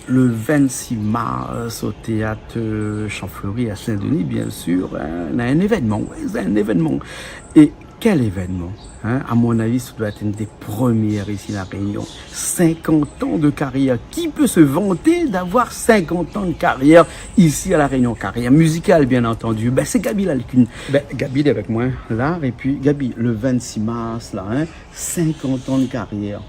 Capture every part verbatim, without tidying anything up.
Le vingt-six mars, au théâtre, euh, Champ Fleuri à Saint-Denis, bien sûr, hein, on a un événement, ouais, c'est un événement. Et quel événement, hein ? À mon avis, ça doit être une des premières ici à La Réunion. Cinquante ans de carrière. Qui peut se vanter d'avoir cinquante ans de carrière ici à La Réunion ? Carrière musicale, bien entendu. Ben, c'est Gaby Laï-Kune. Ben, Gaby, il est avec moi, là. Et puis, Gaby, le vingt-six mars, là, hein, cinquante ans de carrière.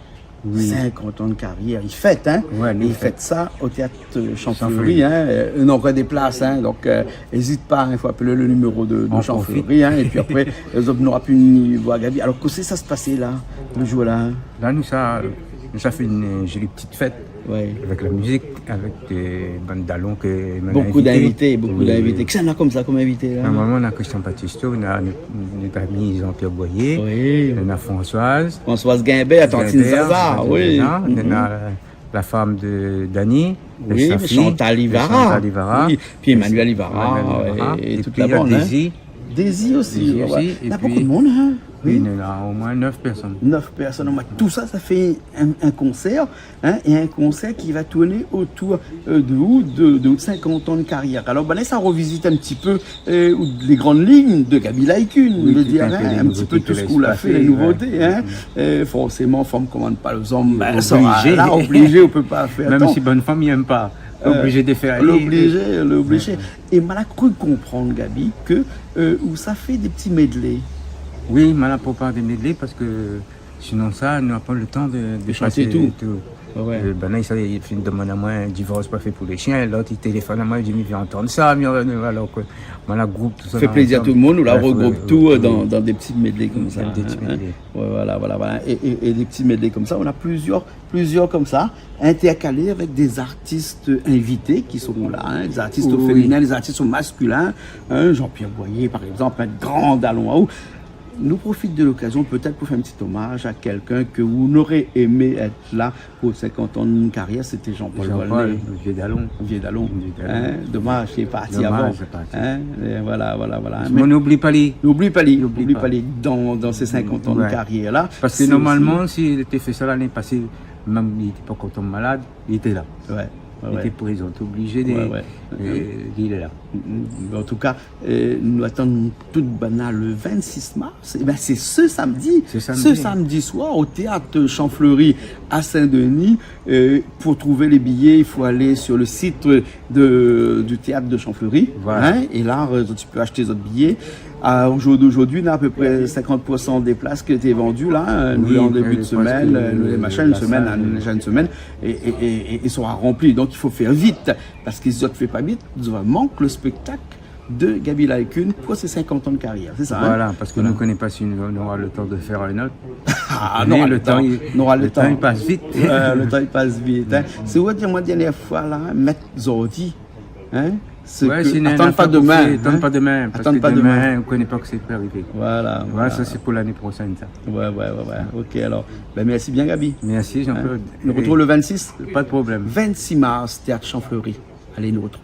Oui. Cinquante ans de carrière, i fèt, hein ? Ouais, nou i fèt. I fèt sa au théâtre, euh, Champ Fleuri, hein ? Euh, non, ankor dé plas, hein ? Donc, euh, ézit pa, hein, i fo apèl le numéro de, de Champ Fleuri, hein ? Ou anprofit. Et puis après, euh, zot nora pu ni voir Gaby. Alors, koman sa la pasé la, le jour-là, hein ? La, nou sa, nou sa fé une, euh, jolie petite fête. Ouais. Avèk la mizik, avèk dé bann dalon ke nou la invité. Beaucoup d'invités, beaucoup d'invités. Oui, oui. Kisa néna konmsa konm invité, la ? Normalman, néna Christian Battisto, néna, néna, néna Jean-Pierre Boyer, oui, néna Françoise. Françoise Guimbert, tantine Zaza, oui. Néna, néna la femme de Dany, oui, Chantal Ivara. Chantal Ivara. Oui, puis Emmanuel Ivara, Emmanuel Ivara, et toute la bande, hein. Et puis, il y a Daisy. Daisy aussi, ouais. Daisy aussi, et puis, néna bonpé de moun, hein. Oui, néna au moins neuf personnes. Neuf personnes, au moins. Tout ça, ça fait un, un concert. Hein, et un concert qui va tourner autour, euh, de ou, de, de ou cinquante ans de carrière. Alors, ben, sa i rovizit in ti pé, euh, ou les grandes lignes de Gaby Laï-Kune, oui, je veux dire, hein, un petit peu tout ce qu'on a fait, les nouveautés, hein. Oui, tout à fait, les nouveautés, ouais. Mm. Euh, forcément, fanm komann pa le zom, ben, sa, oblizé, la, oblizé, ou pé pa fé atann. Mèm si bann fanm i èm pa, euh, oblizé de fé alé. L'oblizé, l'oblizé. Ouais. É ma la kru konprann, Gaby, ke, euh, ou sa fé dé ti medley. Oui, ma la prépar dé medley parske sinon sa, nou na pa le tan de, de pasé tout. Échanjé tout. Ouais, ouais. Euh, ben la, sa, i fine demann amoin, divors pa fé pou lé shien. Lot, i téléfone amoin, i di, mi vé antann sa, mi, euh, alor ke, ben, la group, tout sa, fé plézir tout le moun, ou la regroup tout, euh, dan, dan dé ti medley konmsa, hein. Ouais, ouais, ouais. Dé ti medley. Ouais, voilà, voilà, voilà. Et, et, et des petits medley konmsa, on a plusieurs, plusieurs konmsa, intercalés avec des artistes invités qui seront là, hein, des artistes féminins, des artistes masculins, hein, Jean-Pierre Boyer, par exemple, un grand dalon, hein, Nou profit de l'occasion peut-être pour faire un petit hommage à quelqu'un que vous auriez aimé être là pour cinquante ans de carrière, c'était Jean-Paul Volnay. Jean-Paul, le vieux dalon. Vieux dalon. Vieux dalon. Hein, dommage, il est parti avant. Dommage, il est parti. Hein, et voilà, voilà, voilà. Mé nou oubli pa li. Nou oubli pa li. Nou oubli pa li dans, dans ces cinquante ans de carrière-là. Ouais. Parske normalman, si li té fé sa lané pasé, mèm li té pankor tonm malad, li té la. Ouais, ouais. Li té prézan, té oblizé de, euh, li lé la. Mm, mm. En tout cas, euh, nou atann tout banna le vingt-six mars. Eh ben, c'est ce samedi. Ce samedi. Ce samedi soir au théâtre Champ Fleuri à Saint-Denis. Euh, pour trouver les billets, il faut aller sur le site de, du théâtre de Champ Fleuri. Voilà. Hein, et là, euh, tu peux acheter votre billet. Euh, aujourd'hui, aujourd'hui, on a à peu près cinquante pour cent des places qui étaient vendues, là, hein. Oui, en début de semaine, euh, les machins, une semaine, hein, déjà une semaine, et, et, et, et, et sera rempli. Donc, il faut faire vite, parce que si tu fais pas vite, tu vas manquer le spectacle de Gaby Laï-Kune pour ses cinquante ans de carrière, c'est ça, hein ? Voilà, parske nou koné pa si nou, nou nora le tan de fé in ot. Ah non, le tan, le tan i pas vit. Ouais, le tan i pas vit, hein. Si ou di amoin dernièr foi la, hein, mèt zordi, hein, sé ke, atann pa demin, hein. Atann pa demin, parske demin, ou koné pa kosa i pé arivé. Voilà, voilà. Sa sé pou lané proshèn, sa. Ouais, ouais, ouais, ouais. Ok, alors, ben, merci bien, Gaby. Merci, Jean-Claude. Hein ? Nou retrouv le vingt-six. Pas de problème. Vingt-six mars, théâtre Champ Fleuri. Allez, nou retrouv.